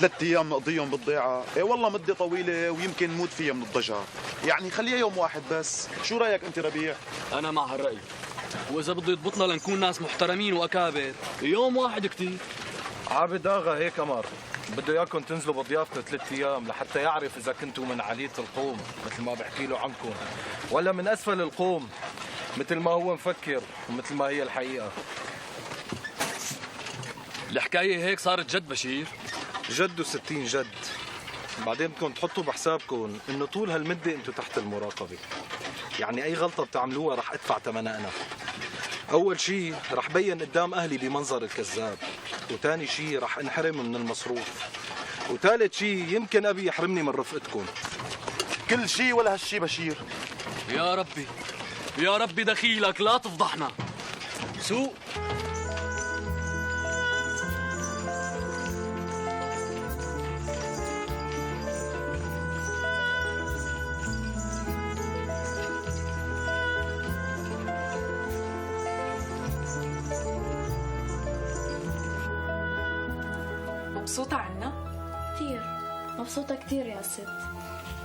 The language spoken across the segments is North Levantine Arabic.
3 ايام نقضيهم بالضيعه، اي والله مده طويلة ويمكن نموت فيها من الضجر. يعني خليها يوم واحد بس. شو رايك انت ربيع؟ انا مع هالراي، واذا بده يضبطنا لنكون ناس محترمين واكابر، يوم واحد كثير. عابد آغا هيك أمر، بده اياكم تنزلوا بضيافته 3 ايام لحتى يعرف اذا كنتوا من علية القوم مثل ما بحكي له عنكم، ولا من اسفل القوم مثل ما هو مفكر ومثل ما هي الحقيقة. الحكاية هيك صارت جد بشير؟ جد وستين جد. بعدين بدكم تحطوا بحسابكم انه طول هالمده انتم تحت المراقبة، يعني اي غلطه بتعملوها رح ادفع ثمنها انا. اول شيء رح بين قدام اهلي بمنظر الكذاب، وثاني شيء رح انحرم من المصروف، وثالث شيء يمكن ابي يحرمني من رفقتكم. كل شيء ولا هالشي بشير. يا ربي يا ربي دخيلك لا تفضحنا. سوق. مبسوطة عنا؟ كثير مبسوطة كثير يا ست.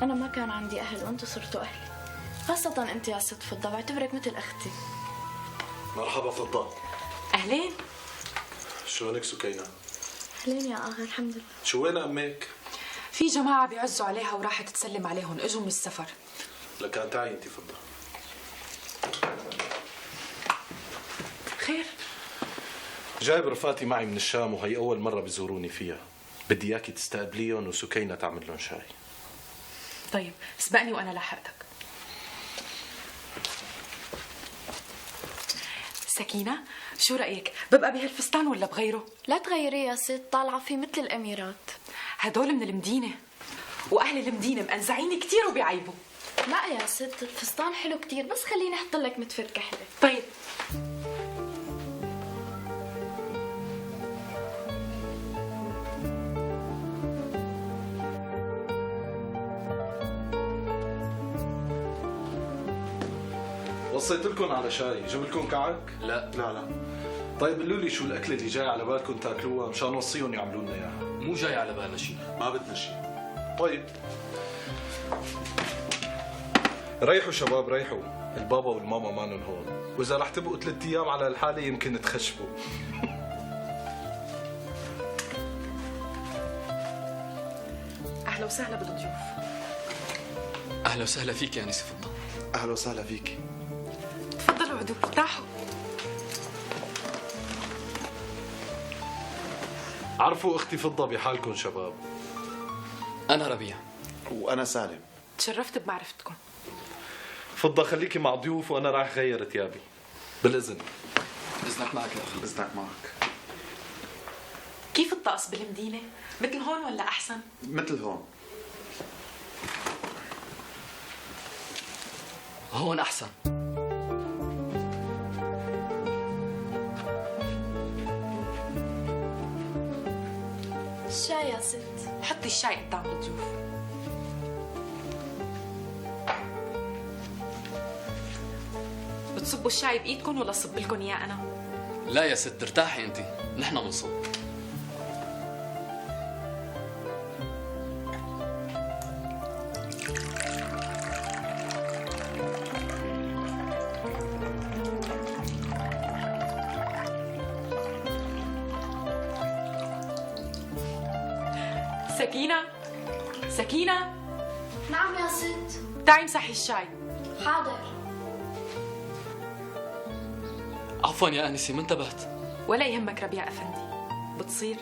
أنا ما كان عندي أهل وأنتم صرتوا أهلي، خاصة أنت يا ست فضة، بعتبرك مثل أختي. مرحبا فضة. أهلين. شلونك سكينة؟ أهلين يا آغا، الحمد لله. شو وين أمك؟ في جماعة بيعزوا عليها وراحت تسلم عليهم، اجوا من السفر. لكان تعي انت فضة. خير؟ جايب رفقاتي معي من الشام وهي أول مرة بزوروني فيها. بدي إياكي تستقبليهم وسكينة تعمل لهم شاي. طيب سبقني وأنا لاحقتك. سكينة، شو رأيك؟ ببقى بهالفستان ولا بغيره؟ لا تغيري يا ست، طالعة فيه مثل الأميرات. هدول من المدينة، وأهل المدينة مأنزعين كتير وبيعيبوا. لا يا ست، الفستان حلو كتير، بس خليني أحط لك متفر كحلة. طيب. وصيت لكم على شاي، جيب لكم كعك؟ لا لا لا. طيب قولوا لي شو الأكلة اللي جاي على بالكم تاكلوها مشان وصيهم يعملوا لنا إياها. مو جاي على بالنا شيء. ما بدنا شيء. طيب ريحوا شباب ريحوا، البابا والماما مانن هون، وإذا رح تبقوا 3 أيام على الحالة يمكن تخشبوا. أهلا وسهلا بالضيوف. اهلا وسهلا فيك يا انسه فضة. اهلا وسهلا فيك. تفضلوا اقعدوا ارتاحوا. عرفوا أختي فضة بحالكم شباب. انا ربيع. وانا سالم. تشرفت بمعرفتكم. فضة خليكي مع ضيوف وأنا رايح غير ثيابي. بالإذن. اذنك معك يا اخي. اذنك معك. كيف الطقس بالمدينة؟ مثل هون ولا أحسن؟ مثل هون. هون احسن. الشاي يا ست. حطي الشاي قدام الضيوف. بتصبوا الشاي بإيدكم ولا صب لكم إياه أنا؟ لا يا ست ارتاحي انت، نحن بنصب. سكينة، سكينة. نعم يا ست. تعي امسحي الشاي. حاضر. عفوا يا انسه ما انتبهت. ولا يهمك ربيع أفندي، بتصير.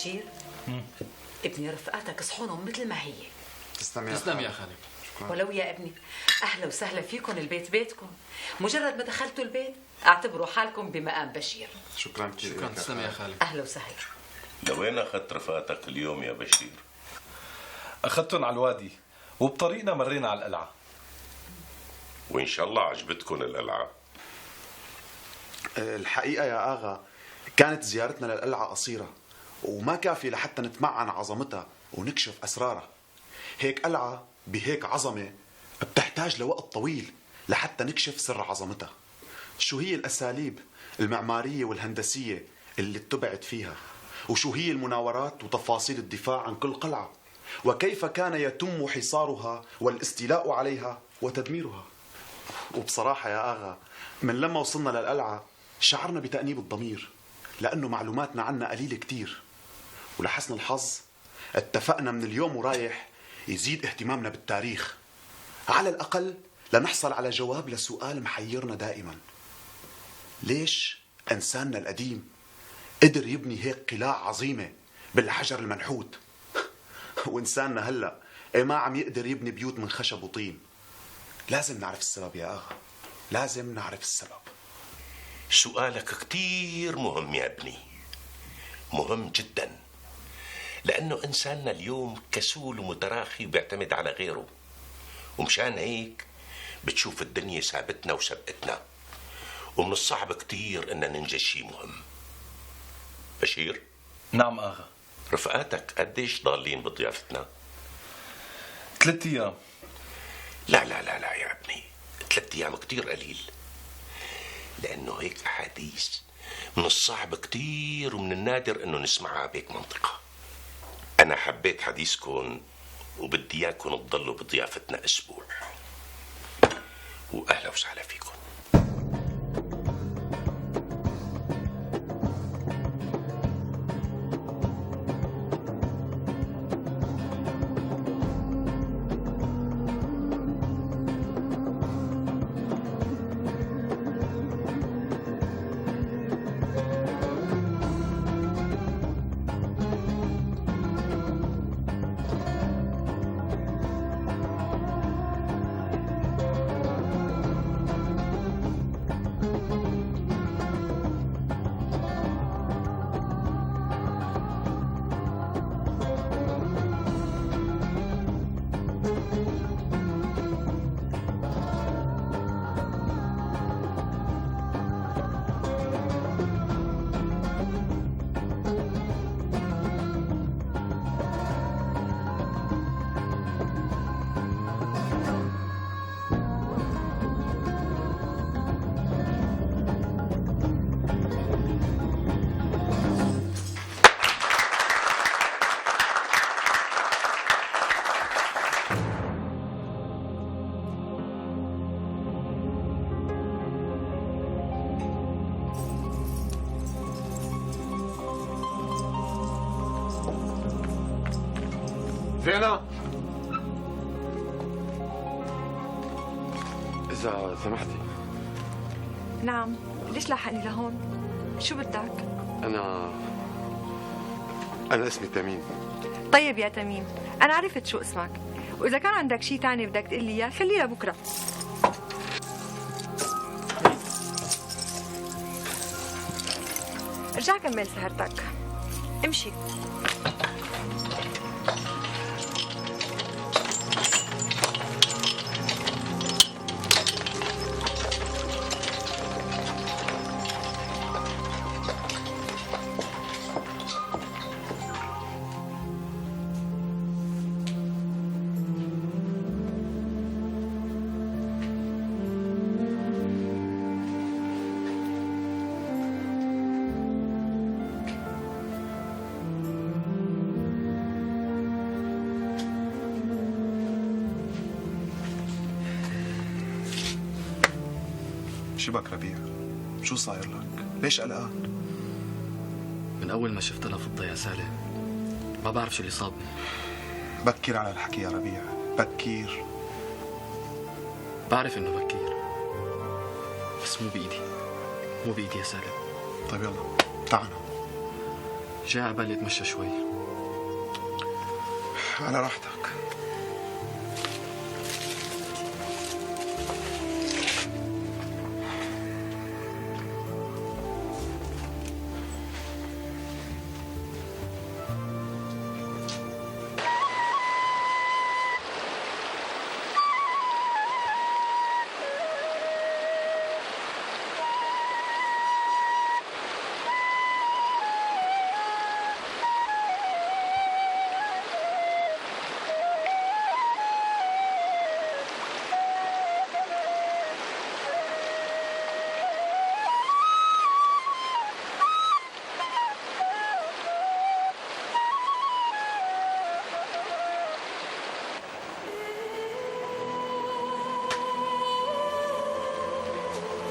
بشير، ابني رفقاتك صحونهم مثل ما هي. تسلم يا تسلم يا خالي. شكرا. ولو يا ابني، اهلا وسهلا فيكم، البيت بيتكم. مجرد ما دخلتوا البيت اعتبروا حالكم بمقام بشير. شكرا كثير. شكرا، تسلم يا خالي. اهلا وسهلا. لوين أخذت رفقاتك اليوم يا بشير؟ أخذتهم على الوادي وبطريقنا مرينا على القلعة. وإن شاء الله عجبتكم القلعة. الحقيقة يا آغا كانت زيارتنا للقلعة قصيرة وما كافية لحتى نتمعن عظمتها ونكشف أسرارها. هيك قلعة بهيك عظمة بتحتاج لوقت طويل لحتى نكشف سر عظمتها. شو هي الأساليب المعمارية والهندسية اللي اتبعت فيها، وشو هي المناورات وتفاصيل الدفاع عن كل قلعة، وكيف كان يتم حصارها والاستيلاء عليها وتدميرها. وبصراحة يا آغا، من لما وصلنا للقلعة شعرنا بتأنيب الضمير لأنه معلوماتنا عنا قليلة كتير، ولحسن الحظ اتفقنا من اليوم ورايح يزيد اهتمامنا بالتاريخ، على الأقل لنحصل على جواب لسؤال محيرنا دائما: ليش إنساننا القديم قدر يبني هيك قلاع عظيمة بالحجر المنحوت، وإنساننا هلأ ما عم يقدر يبني بيوت من خشب وطين؟ لازم نعرف السبب يا آغا، لازم نعرف السبب. سؤالك كتير مهم يا ابني، مهم جدا، لأنه إنساننا اليوم كسول ومتراخي وبيعتمد على غيره، ومشان هيك بتشوف الدنيا سابتنا وسبقتنا، ومن الصعب كتير إن ننجز شيء مهم. بشير. نعم آغا. رفقاتك قديش ضالين بضيافتنا؟ 3 أيام. لا لا لا لا يا ابني، 3 أيام كتير قليل، لأنه هيك أحاديث من الصعب كتير ومن النادر إنه نسمعها بهيك منطقة. أنا حبيت حديثكم وبدي إياكم تضلوا بضيافتنا أسبوع. وأهلا وسهلا فيكم. زينة، إذا سمحتي. نعم، ليش لاحقني لهون؟ شو بدك؟ أنا اسمي تميم. طيب يا تميم، أنا عرفت شو اسمك، وإذا كان عندك شيء تاني بدك تقول لي إياه خليه لبكرة. ارجع كمل سهرتك، امشي. شبك ربيع؟ شو صاير لك؟ ليش قلقان؟ من أول ما شفت لفضة يا سالم ما بعرف شو اللي صابني. بكير على الحكي يا ربيع، بكير. بعرف إنه بكير، بس مو بإيدي، مو بإيدي يا سالم. طيب يلا تعال. جاي على بالي اتمشى شوي. على راحتك.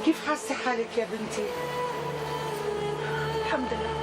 كيف حاسة حالك يا بنتي؟ الحمد لله.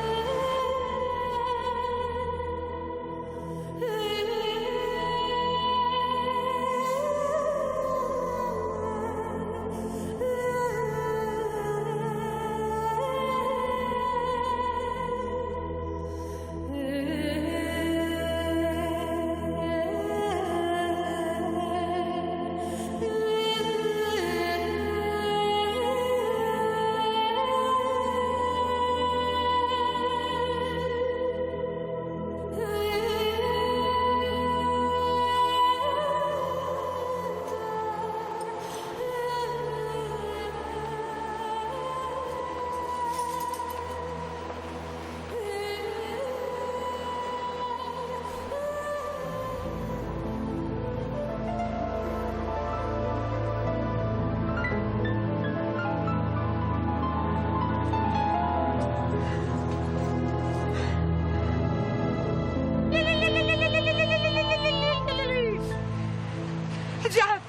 حجاب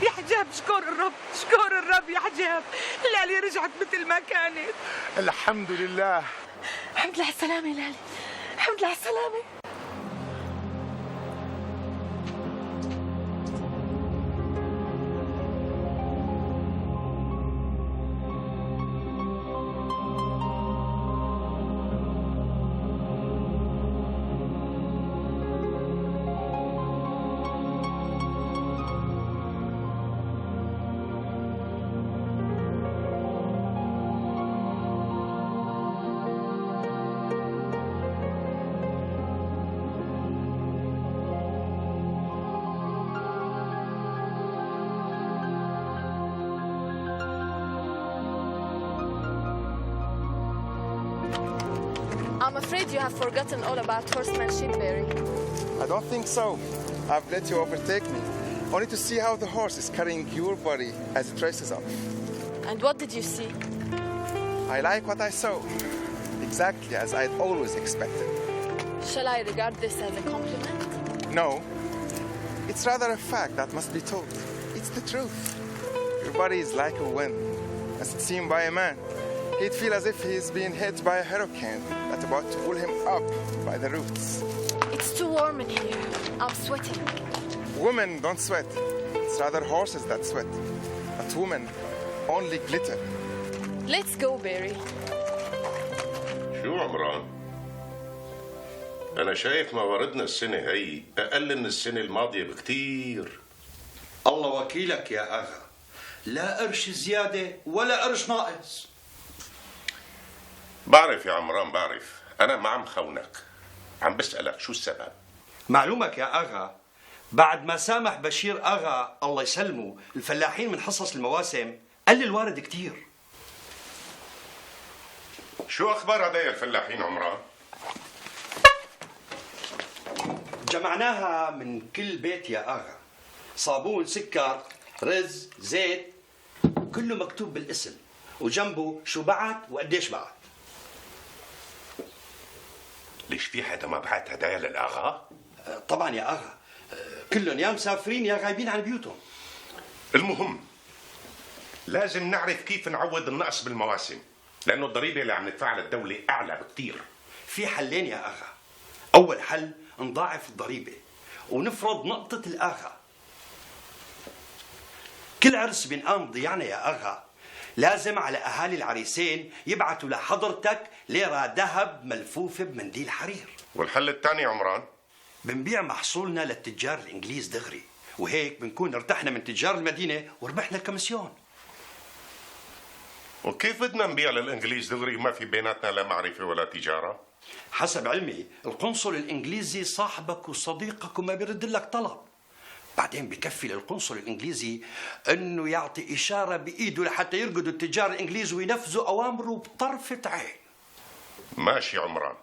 يا حجاب، شكر الرب، شكر الرب يا حجاب، لالي رجعت مثل ما كانت. الحمد لله. الحمد لله على السلامة يا لالي، الحمد لله على السلامة. I'm afraid you have forgotten all about horsemanship, Barry. I don't think so. I've let you overtake me, only to see how the horse is carrying your body as it races off. And what did you see? I like what I saw, exactly as I'd always expected. Shall I regard this as a compliment? No, it's rather a fact that must be told. It's the truth. Your body is like a wind, as it's seen by a man. He'd feel as if he's being hit by a hurricane that's about to pull him up by the roots. It's too warm in here. I'm sweating. Women don't sweat. It's rather horses that sweat. But women only glitter. Let's go, Barry. شو عمران؟ أنا شايف مواردنا السنة هي أقل من السنة الماضية بكتير. الله وكيلك يا أغا، لا قرش زيادة ولا قرش ناقص. بعرف يا عمران بعرف، أنا ما عم خونك، عم بسألك شو السبب؟ معلومك يا أغا، بعد ما سامح بشير أغا الله يسلمه الفلاحين من حصص المواسم قل الوارد كتير. شو أخبار هدايا الفلاحين عمران؟ جمعناها من كل بيت يا أغا، صابون، سكر، رز، زيت، كله مكتوب بالاسم وجنبه شو بعت وقديش بعت. ليش في حدا ما بعت هدايا للآغا؟ طبعا يا آغا، كلهم يا مسافرين يا غايبين عن بيوتهم. المهم لازم نعرف كيف نعوض النقص بالمواسم، لأنه الضريبة اللي عم ندفعها للدولة أعلى بكتير. في حلين يا آغا، أول حل نضاعف الضريبة ونفرض نقطة الآغا. كل عرس بينقام ضيعنا يا آغا لازم على اهالي العريسين يبعتوا لحضرتك ليرة ذهب ملفوفه بمنديل حرير. والحل الثاني عمران؟ بنبيع محصولنا للتجار الانجليز دغري، وهيك بنكون ارتحنا من تجار المدينة وربحنا الكوميسيون. وكيف بدنا نبيع للانجليز دغري وما في بيناتنا لا معرفة ولا تجارة؟ حسب علمي القنصل الانجليزي صاحبك وصديقك وما بيرد لك طلب. بعدين بكفي للقنصل الانجليزي انه يعطي اشارة بايده لحتى يرقدوا التجار الانجليز وينفذوا اوامره بطرفه عين. ماشي عمران،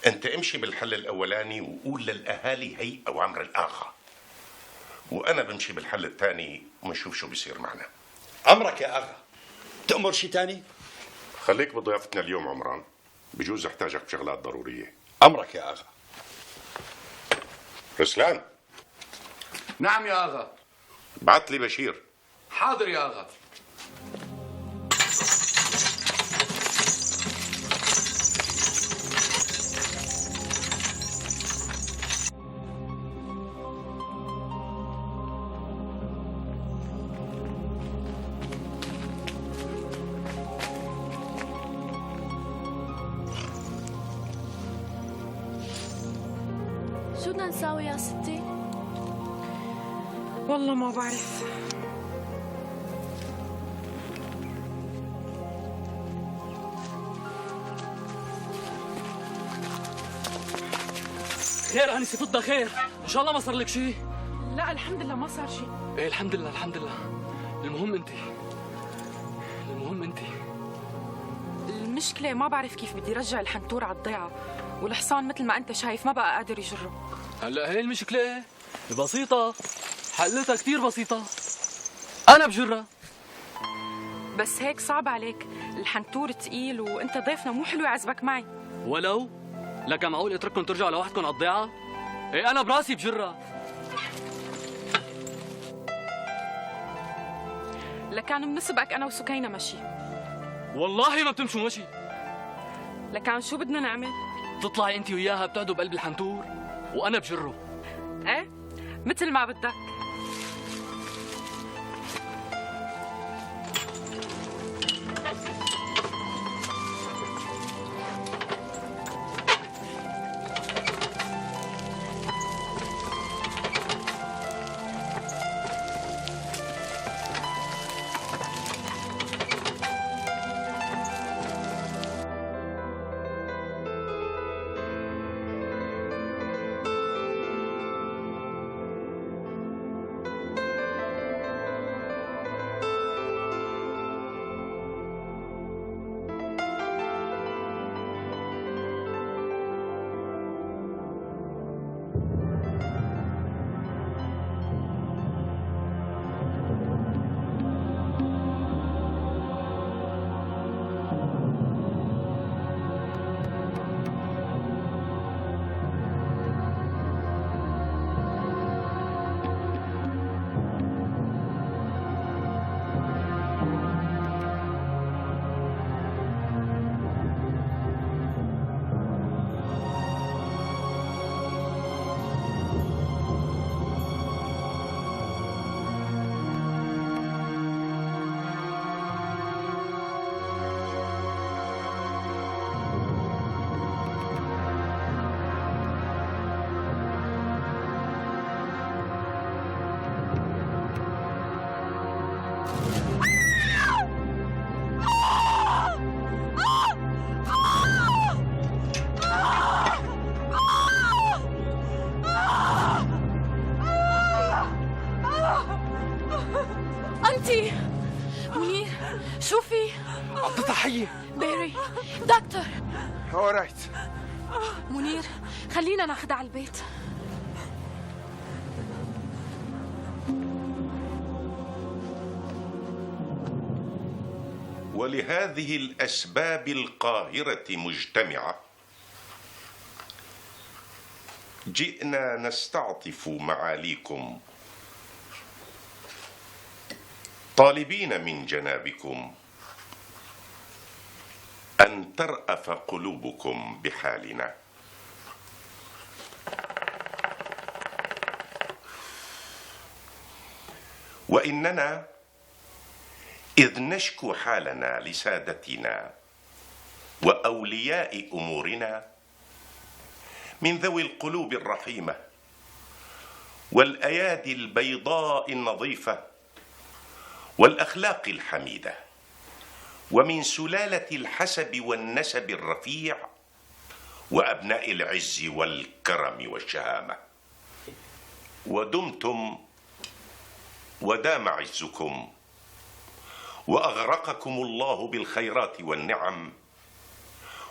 انت امشي بالحل الاولاني وقول للاهالي هي اوامر الاغا، وانا بمشي بالحل الثاني ونشوف شو بيصير معنا. امرك يا اغا. تأمر شيء ثاني؟ خليك بضيافتنا اليوم عمران، بجوز احتاجك بشغلات ضرورية. امرك يا اغا. رسلان. نعم يا اغا. بعت لي بشير. حاضر يا اغا. شو بدنا نساوي يا ستي؟ والله ما بعرف. خير انسه فضة، خير ان شاء الله ما صار لك شيء. لا الحمد لله ما صار شيء. ايه الحمد لله الحمد لله. المهم انت، المهم انت. المشكلة ما بعرف كيف بدي رجع الحنتور على الضيعة، والحصان مثل ما انت شايف ما بقى قادر يجره. هلا هي المشكلة بسيطة، حلتها كثير بسيطة، أنا بجرها. بس هيك صعب عليك، الحنتور تقيل وانت ضيفنا مو حلو يعذبك معي. ولو لك معقول اترككم ترجعوا لوحدكم على الضيعة؟ ايه أنا براسي بجرها. لكان بنسبقك أنا وسكينة مشي. والله ما بتمشوا مشي. لكان شو بدنا نعمل؟ تطلعي أنت وياها بتقعدوا بقلب الحنتور وأنا بجرة. ايه مثل ما بدك. أنتي منير شو في؟ عطتها حية. بيري دكتور. All right. منير خلينا ناخدها على البيت. ولهذه الأسباب القاهرة مجتمعة جئنا نستعطف معاليكم طالبين من جنابكم أن ترأف قلوبكم بحالنا. وإننا إذ نشكو حالنا لسادتنا وأولياء أمورنا من ذوي القلوب الرحيمة والأيادي البيضاء النظيفة والأخلاق الحميدة، ومن سلالة الحسب والنسب الرفيع وأبناء العز والكرم والشهامة. ودمتم ودام عزكم، وأغرقكم الله بالخيرات والنعم،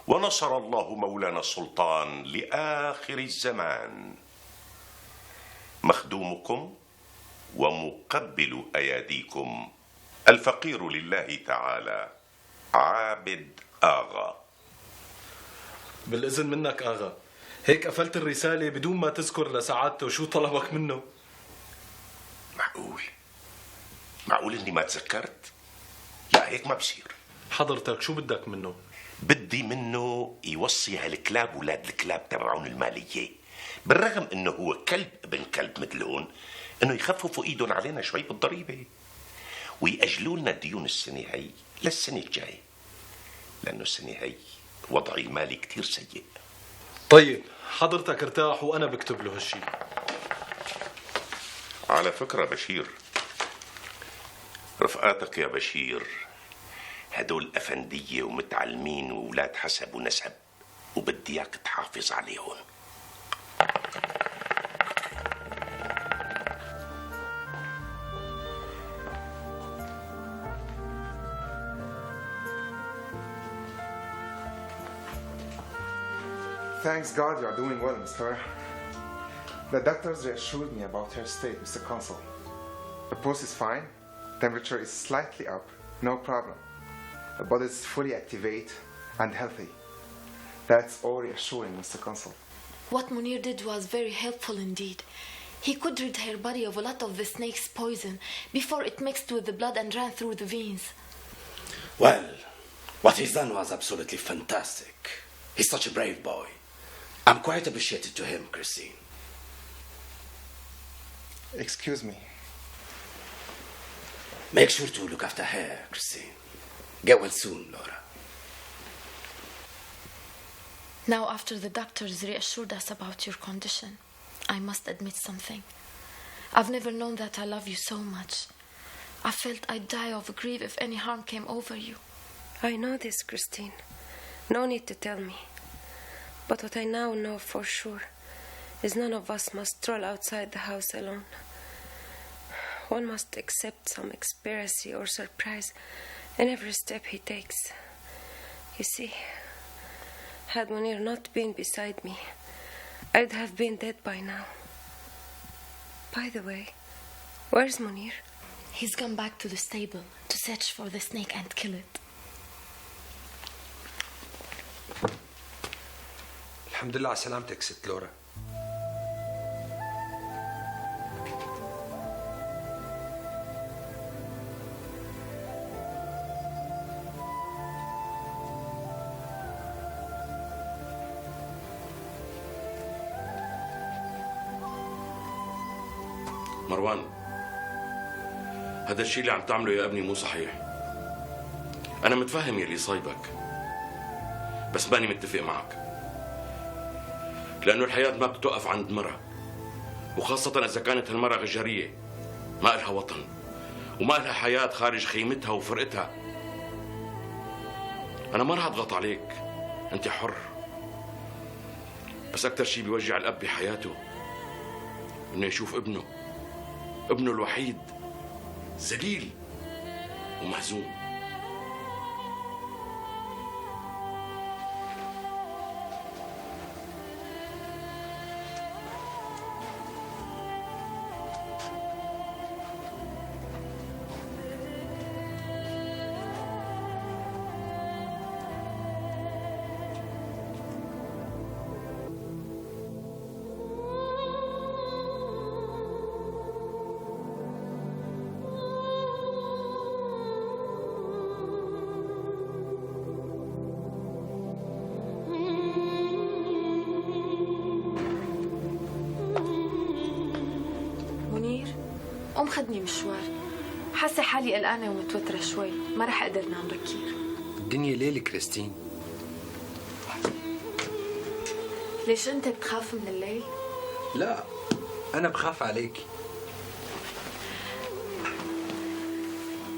ونصر الله مولانا السلطان لآخر الزمان. مخدومكم ومقبل أياديكم الفقير لله تعالى، عابد آغا. بالإذن منك آغا، هيك قفلت الرسالة بدون ما تذكر لسعادته شو طلبك منه. معقول؟ معقول إني ما تذكرت؟ لا هيك ما بصير. حضرتك شو بدك منه؟ بدي منه يوصي هالكلاب ولاد الكلاب تبعون المالية، بالرغم انه هو كلب ابن كلب مثلهم، انه يخففوا ايدهم علينا شوي بالضريبة ويأجلوا لنا ديون السنة هي للسنة الجاية، لأنه السنة هي وضعي المالي كتير سيء. طيب حضرتك ارتاح وأنا بكتب له هالشي. على فكرة بشير، رفقاتك يا بشير هدول أفندية ومتعلمين وولاد حسب ونسب، وبدي إياك تحافظ عليهم. Thanks God you are doing well, Miss Laura. The doctors reassured me about her state, Mr. Consul. The pulse is fine, temperature is slightly up, no problem. The body is fully activate and healthy. That's all reassuring, Mr. Consul. What Munir did was very helpful indeed. He could rid her body of a lot of the snake's poison before it mixed with the blood and ran through the veins. Well, what he's done was absolutely fantastic. He's such a brave boy. I'm quite appreciated to him, Christine. Excuse me. Make sure to look after her, Christine. Get well soon, Laura. Now, after the doctors reassured us about your condition, I must admit something. I've never known that I love you so much. I felt I'd die of grief if any harm came over you. I know this, Christine. No need to tell me. But what I now know for sure is none of us must stroll outside the house alone. One must accept some conspiracy or surprise in every step he takes. You see, had Munir not been beside me, I'd have been dead by now. By the way, where's Munir? He's gone back to the stable to search for the snake and kill it. الحمد لله على سلامتك ست لورا. مروان، هذا الشيء اللي عم تعمله يا ابني مو صحيح. أنا متفهم يلي صايبك، بس ماني متفق معك، لأنه الحياة ما بتوقف عند مرة، وخاصة إذا كانت هالمرة غجرية ما إلها وطن وما إلها حياة خارج خيمتها وفرقتها. أنا ما رح أضغط عليك، أنت حر، بس أكثر شيء بيوجع الأب بحياته إنه يشوف ابنه الوحيد ذليل ومهزوم. منير، قوم خدني مشوار، حاسة حالي قلقانة ومتوترة شوي، ما رح أقدر نام بكير. الدنيا ليل كريستين. ليش أنت بتخاف من الليل؟ لا، أنا بخاف عليك.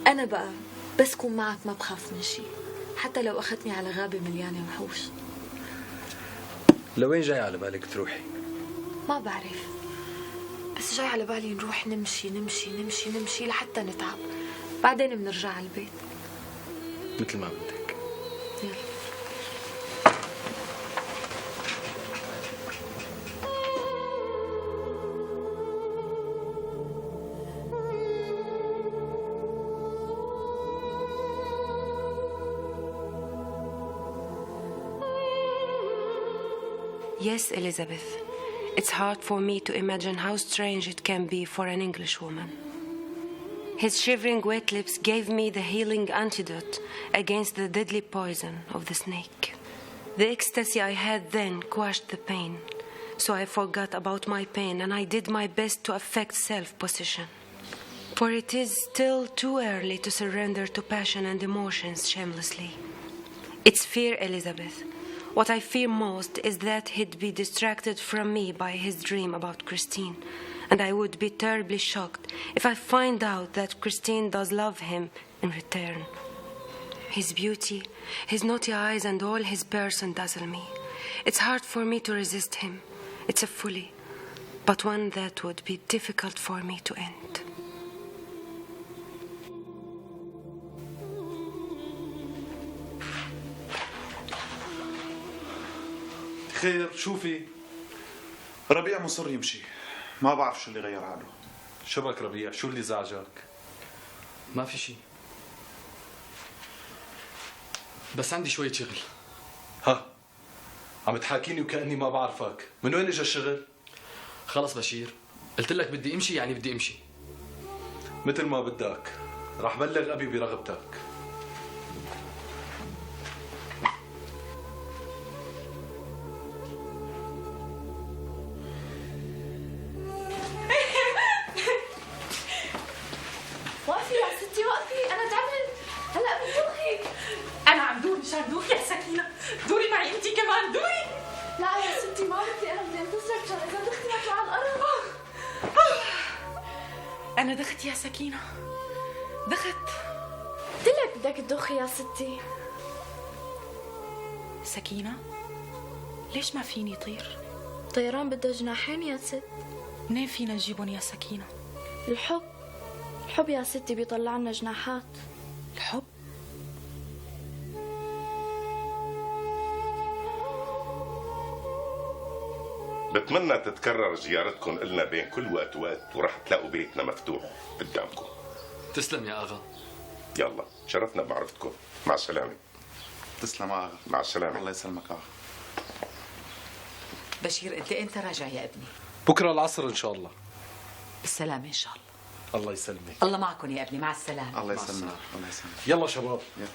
أنا بقى بس كون معك ما بخاف من شي، حتى لو أخذتني على غابة مليانة وحوش. لوين جاي على بالك تروحي؟ ما بعرف، بس جاي على بالي نروح نمشي نمشي نمشي نمشي لحتى نتعب، بعدين بنرجع على البيت. مثل ما بدك. يلا. Yes, Elizabeth. It's hard for me to imagine how strange it can be for an Englishwoman. His shivering wet lips gave me the healing antidote against the deadly poison of the snake. The ecstasy I had then quashed the pain, so I forgot about my pain and I did my best to affect self-possession. For it is still too early to surrender to passion and emotions shamelessly. It's fear, Elizabeth. What I fear most is that he'd be distracted from me by his dream about Christine, and I would be terribly shocked if I find out that Christine does love him in return. His beauty, his naughty eyes, and all his person dazzle me. It's hard for me to resist him. It's a folly, but one that would be difficult for me to end. خير، شو في؟ ربيع مصر يمشي، ما بعرف شو اللي غير عقله. شبك ربيع؟ شو اللي زعجك؟ ما في شيء، بس عندي شوية شغل. ها، عم تحاكيني وكأني ما بعرفك، من وين اجى الشغل؟ خلص بشير، قلت لك بدي امشي يعني بدي امشي. مثل ما بدك، رح بلغ أبي برغبتك. وقفي يا ستي وقفي، أنا تعبت، هلأ بدوخي. أنا عم دور مشان دوخ يا سكينة، دوري معي أنت كمان دوري. لا يا ستي ما بدي، أنا بدي أنتظرك مشان إذا دختي ما على الأرض. أنا دخت يا سكينة، دخت. قلت لك بدك تدوخي يا ستي. سكينة، ليش ما فيني طير؟ طيران بده جناحين يا ست. منين فينا نجيبهم يا سكينة؟ الحب، الحب يا ستي بيطلع لنا جناحات. الحب؟ بتمنى تتكرر زيارتكم إلنا بين كل وقت ووقت، ورح تلاقوا بيتنا مفتوح قدامكم. تسلم يا آغا. يلا، شرفنا بمعرفتكم، مع السلامة. تسلم آغا. مع السلامة. الله يسلمك آغا. بشير، أنت إمتى راجع يا ابني؟ بكرة العصر إن شاء الله. بالسلامة إن شاء الله. الله يسلمك. الله معكم يا ابني، مع السلامة. الله يسلمك. الله يسلمك. يلا شباب. يلا.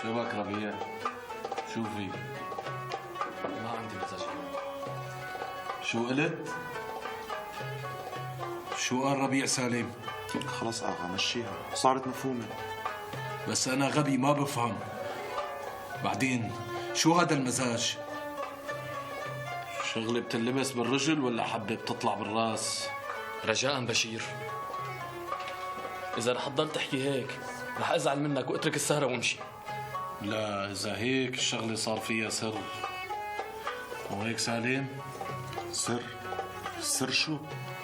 شبك ربيع؟ شو في؟ ما عندي مزاج. شو قلت؟ شو قال ربيع سالم؟ خلص آغا مشيها، صارت مفهومة. بس أنا غبي ما بفهم. بعدين شو هذا المزاج؟ شغلة بتلبس بالرجل ولا حبة بتطلع بالراس؟ رجاء بشير، إذا رح تضل تحكي هيك رح ازعل منك واترك السهرة وامشي. لا، إذا هيك الشغلة صار فيها سر. وهيك سالم؟ سر؟ سر شو؟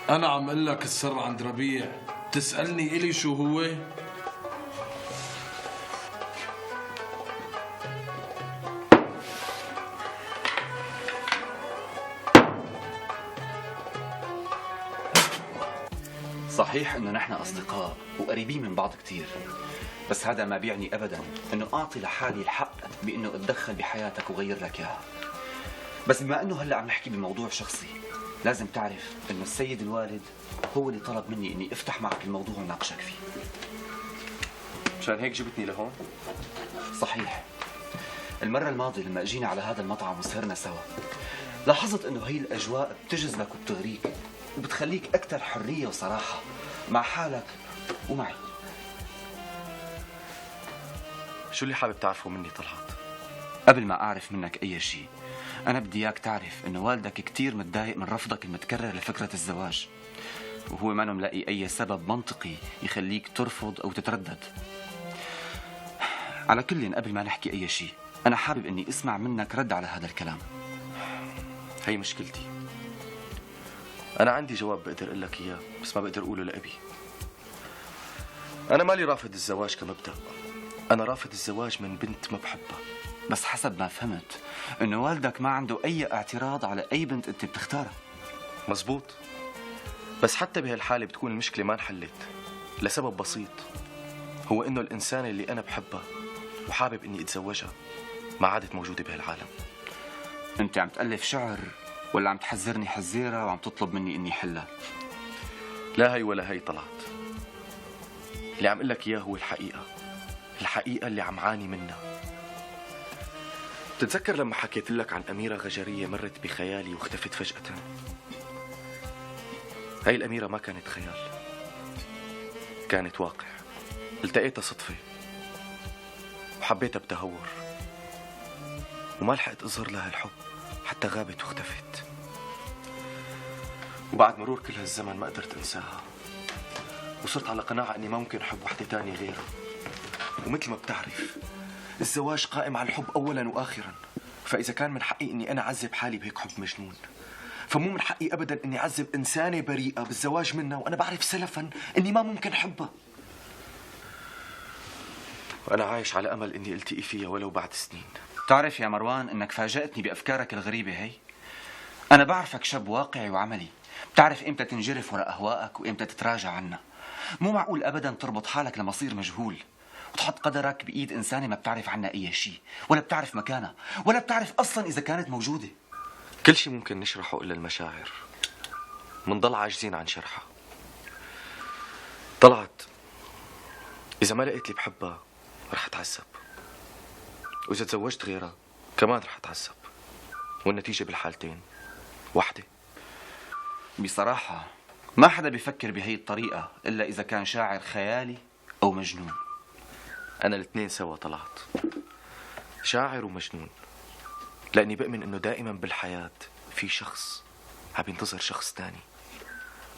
أنا عم أقول لك السر عند ربيع، تسألني إلي شو هو؟ صحيح انه نحن اصدقاء وقريبين من بعض كثير، بس هذا ما بيعني ابدا انه اعطي لحالي الحق بانه اتدخل بحياتك وغير لك اياها. بس بما انه هلا عم نحكي بموضوع شخصي، لازم تعرف انه السيد الوالد هو اللي طلب مني اني افتح معك الموضوع وناقشك فيه. مشان هيك جبتني لهون؟ صحيح. المرة الماضية لما اجينا على هذا المطعم وسهرنا سوا، لاحظت انه هي الاجواء بتجذبك وبتغريك وبتخليك اكثر حرية وصراحة مع حالك ومعي. شو اللي حابب تعرفه مني طلعت؟ قبل ما اعرف منك اي شيء، انا بدي اياك تعرف انه والدك كثير متضايق من رفضك المتكرر لفكرة الزواج، وهو ما ملاقي اي سبب منطقي يخليك ترفض او تتردد. على كل، قبل ما نحكي اي شيء، انا حابب اني اسمع منك رد على هذا الكلام. هي مشكلتي. أنا عندي جواب بقدر أقول لك إياه، بس ما بقدر أقوله لأبي. أنا مالي رافض الزواج كمبدأ، أنا رافض الزواج من بنت ما بحبها. بس حسب ما فهمت إنه والدك ما عنده أي اعتراض على أي بنت أنت بتختارها. مزبوط، بس حتى بهالحالة بتكون المشكلة ما انحلت لسبب بسيط، هو إنه الإنسان اللي أنا بحبها وحابب إني أتزوجها ما عادت موجودة بهالعالم. أنت عم تألف شعر ولا عم تحذرني حزيرة وعم تطلب مني إني حلها؟ لا هي ولا هي طلعت. اللي عم أقول لك إياه هو الحقيقة، الحقيقة اللي عم عاني منها. بتتذكر لما حكيت لك عن أميرة غجرية مرت بخيالي واختفت فجأة؟ هاي الأميرة ما كانت خيال، كانت واقع. التقيتها صدفة وحبيتها بتهور، وما لحقت أظهر لها الحب حتى غابت واختفت. وبعد مرور كل هالزمن ما قدرت أنساها، وصرت على قناعة أني ما ممكن أحب وحدة تانية غيرها. ومثل ما بتعرف الزواج قائم على الحب أولا وآخرا، فإذا كان من حقي أني أنا أعذب حالي بهيك حب مجنون، فمو من حقي أبدا أني أعذب إنسانة بريئة بالزواج منها وأنا بعرف سلفا أني ما ممكن أحبها. وأنا عايش على أمل أني ألتقي فيها ولو بعد سنين. تعرف يا مروان أنك فاجأتني بأفكارك الغريبة هي. أنا بعرفك شاب واقعي وعملي، بتعرف إمتى تنجرف وراء أهوائك وإمتى تتراجع عنها. مو معقول أبدا تربط حالك لمصير مجهول وتحط قدرك بإيد إنسانة ما بتعرف عنها أي شيء، ولا بتعرف مكانها، ولا بتعرف أصلا إذا كانت موجودة. كل شيء ممكن نشرحه إلا المشاعر، منضل عاجزين عن شرحها. طلعت إذا ما لقيت اللي بحبها رح أتعذب، وإذا تزوجت غيرها كمان رح أتعذب، والنتيجة بالحالتين واحدة. بصراحة ما حدا بيفكر بهي الطريقة إلا إذا كان شاعر خيالي أو مجنون. أنا الاثنين سوا طلعت، شاعر ومجنون، لأني بؤمن إنه دائما بالحياة في شخص عم ينتظر شخص تاني،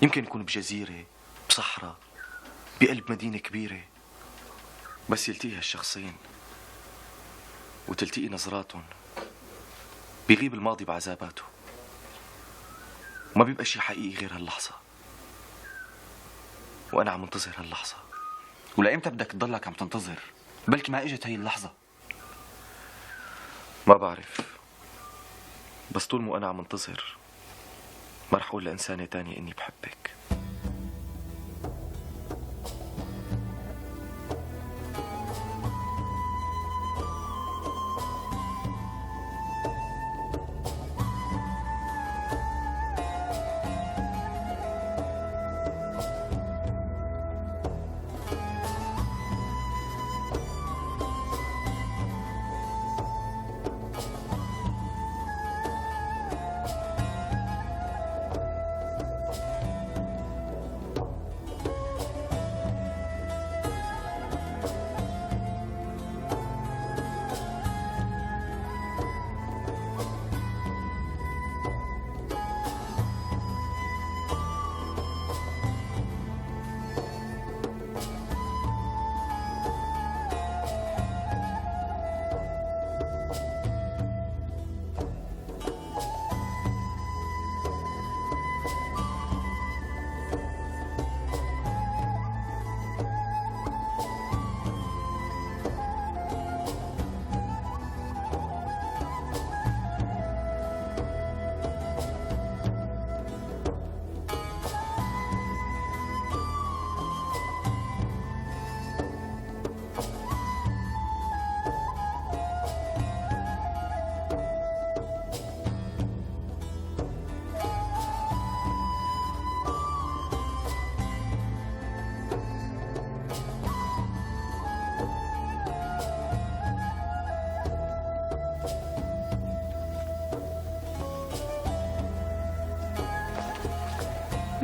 يمكن يكون بجزيرة، بصحراء، بقلب مدينة كبيرة، بس يلتقي هالشخصين وتلتقي نظراتهم بيغيب الماضي بعذاباته، وما بيبقى شي حقيقي غير هاللحظة، وأنا عم انتظر هاللحظة. ولأمتى بدك تضلك عم تنتظر؟ بلكي ما اجت هي اللحظة. ما بعرف، بس طول ما أنا عم انتظر ما رح أقول لإنسانة تانية إني بحبك.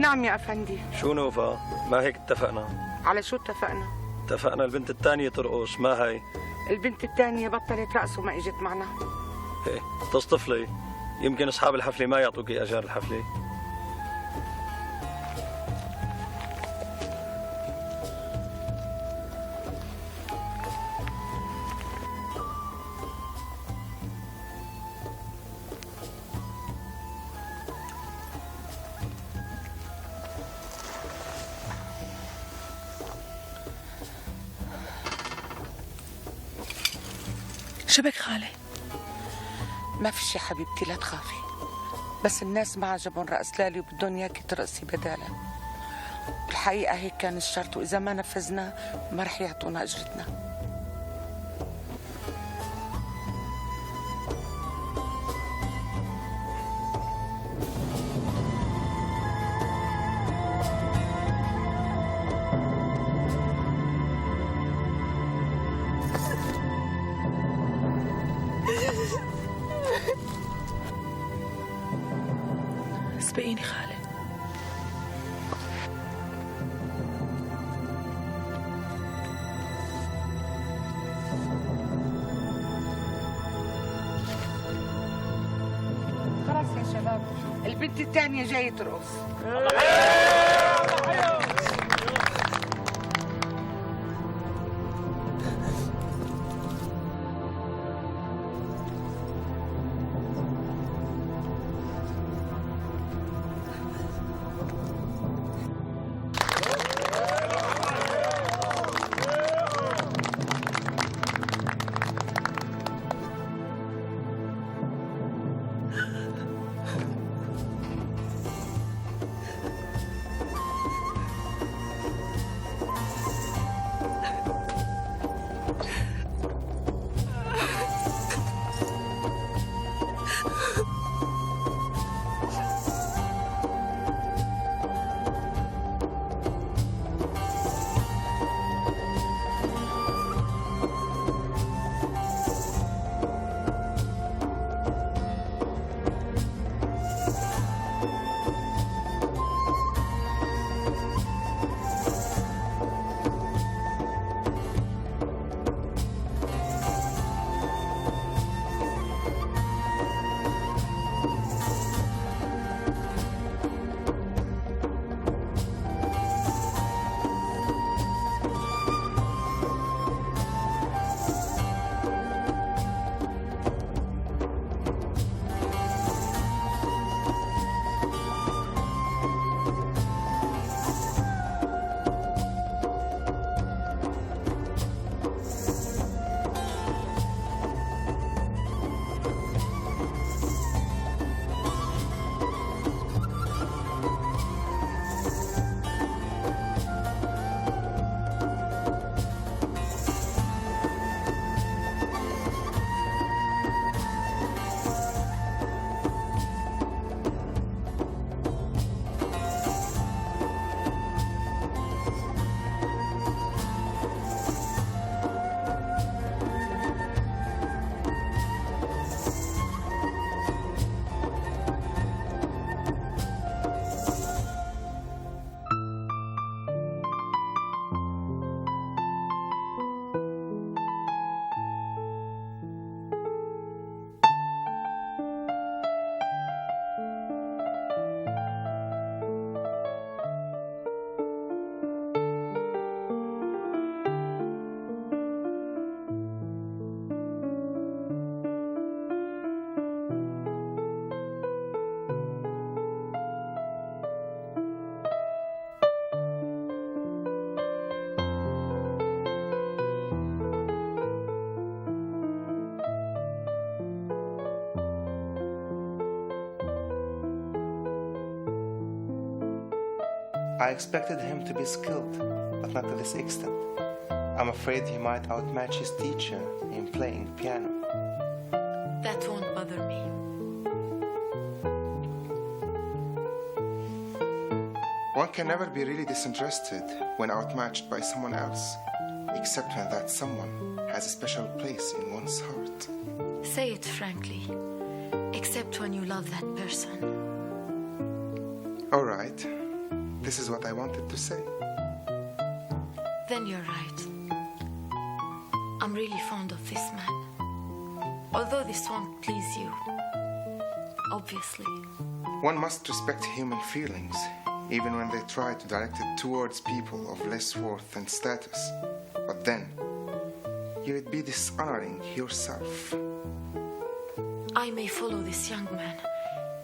نعم يا أفندي. شو نوفا؟ ما هيك اتفقنا؟ على شو اتفقنا؟ اتفقنا البنت الثانية ترقص، ما هي؟ البنت الثانية بطلت رقص وما اجت معنا. ايه تصطفلي، يمكن اصحاب الحفلة ما يعطوكي اجار الحفلة. شبك خالي؟ ما في شي حبيبتي، لا تخافي، بس الناس ما عجبهم رقص لالي وبدهم اياكي ترقصي بدالها. الحقيقة هيك كان الشرط، وإذا ما نفذنا ما رح يعطونا أجرتنا. سبقيني خالي. خلاص يا شباب، البنت الثانية جاية ترقص. I expected him to be skilled, but not to this extent. I'm afraid he might outmatch his teacher in playing piano. That won't bother me. One can never be really disinterested when outmatched by someone else, except when that someone has a special place in one's heart. Say it frankly, except when you love that person. All right. This is what I wanted to say. Then you're right. I'm really fond of this man. Although this won't please you, obviously. One must respect human feelings, even when they try to direct it towards people of less worth and status. But then, you'd be dishonoring yourself. I may follow this young man,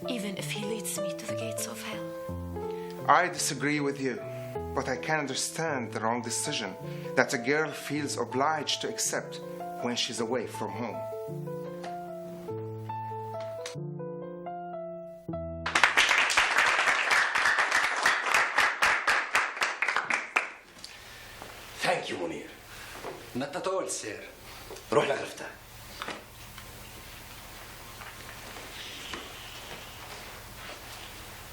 even if he leads me to the gates of hell. I disagree with you, but I can understand the wrong decision that a girl feels obliged to accept when she's away from home. Thank you منير. Not at all, sir. روح لغرفتك.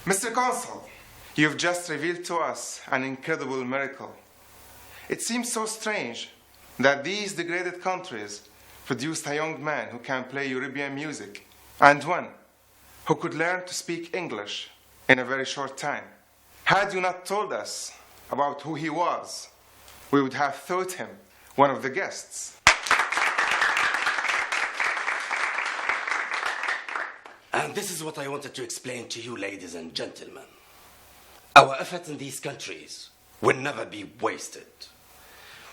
Mr. Consul, you've just revealed to us an incredible miracle. It seems so strange that these degraded countries produced a young man who can play European music and one who could learn to speak English in a very short time. Had you not told us about who he was, we would have thought him one of the guests. And this is what I wanted to explain to you, ladies and gentlemen. Our effort in these countries will never be wasted.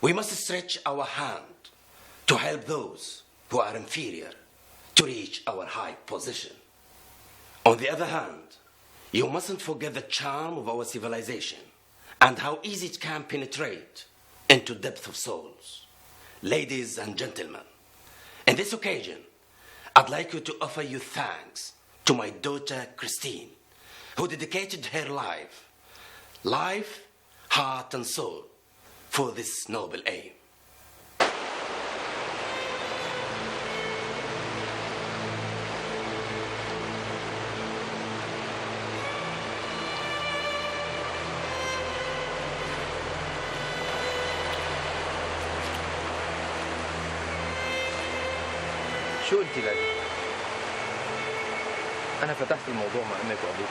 We must stretch our hand to help those who are inferior to reach our high position. On the other hand, you mustn't forget the charm of our civilization and how easy it can penetrate into depth of souls. Ladies and gentlemen, in this occasion, I'd like you to offer you thanks to my daughter Christine, who dedicated her life, life, heart, and soul for this noble aim. شو قلتي لالي؟ أنا فتحت الموضوع مع أمك وأبوك.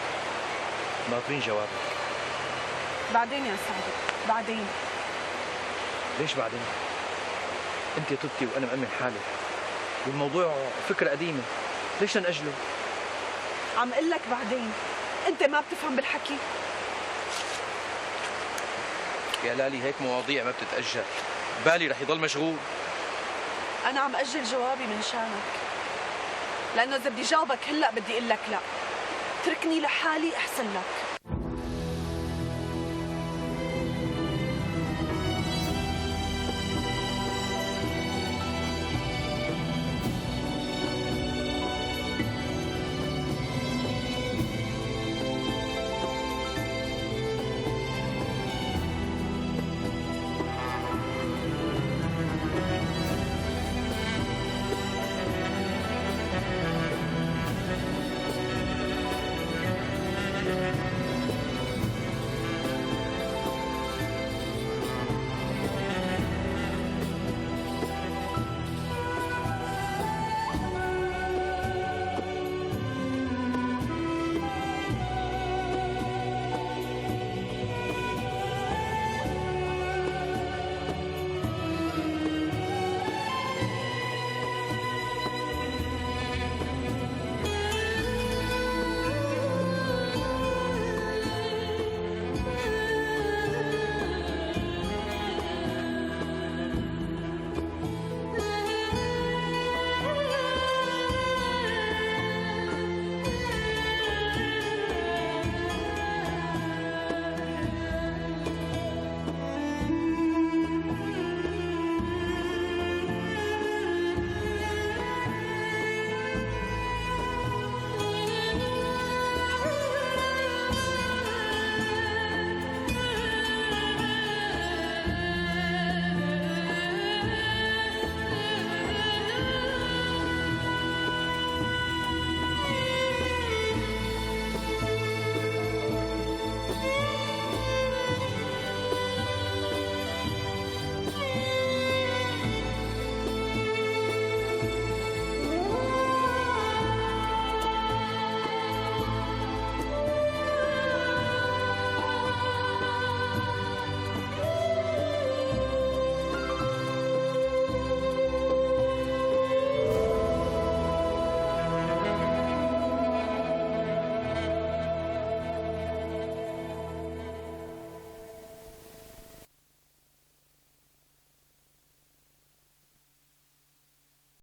ناطرين جوابك. بعدين يا سعدي، بعدين. ليش بعدين؟ أنت طبتي وأنا مأمن حالي، والموضوع فكرة قديمة، ليش نأجله؟ عم اقول لك بعدين، انت ما بتفهم بالحكي. يا لالي هيك مواضيع ما بتتأجل، بالي رح يضل مشغول. أنا عم أجل جوابي من شانك، لأنه إذا بدي جاوبك هلأ بدي أقول لك لا. تركني لحالي أحسن لك.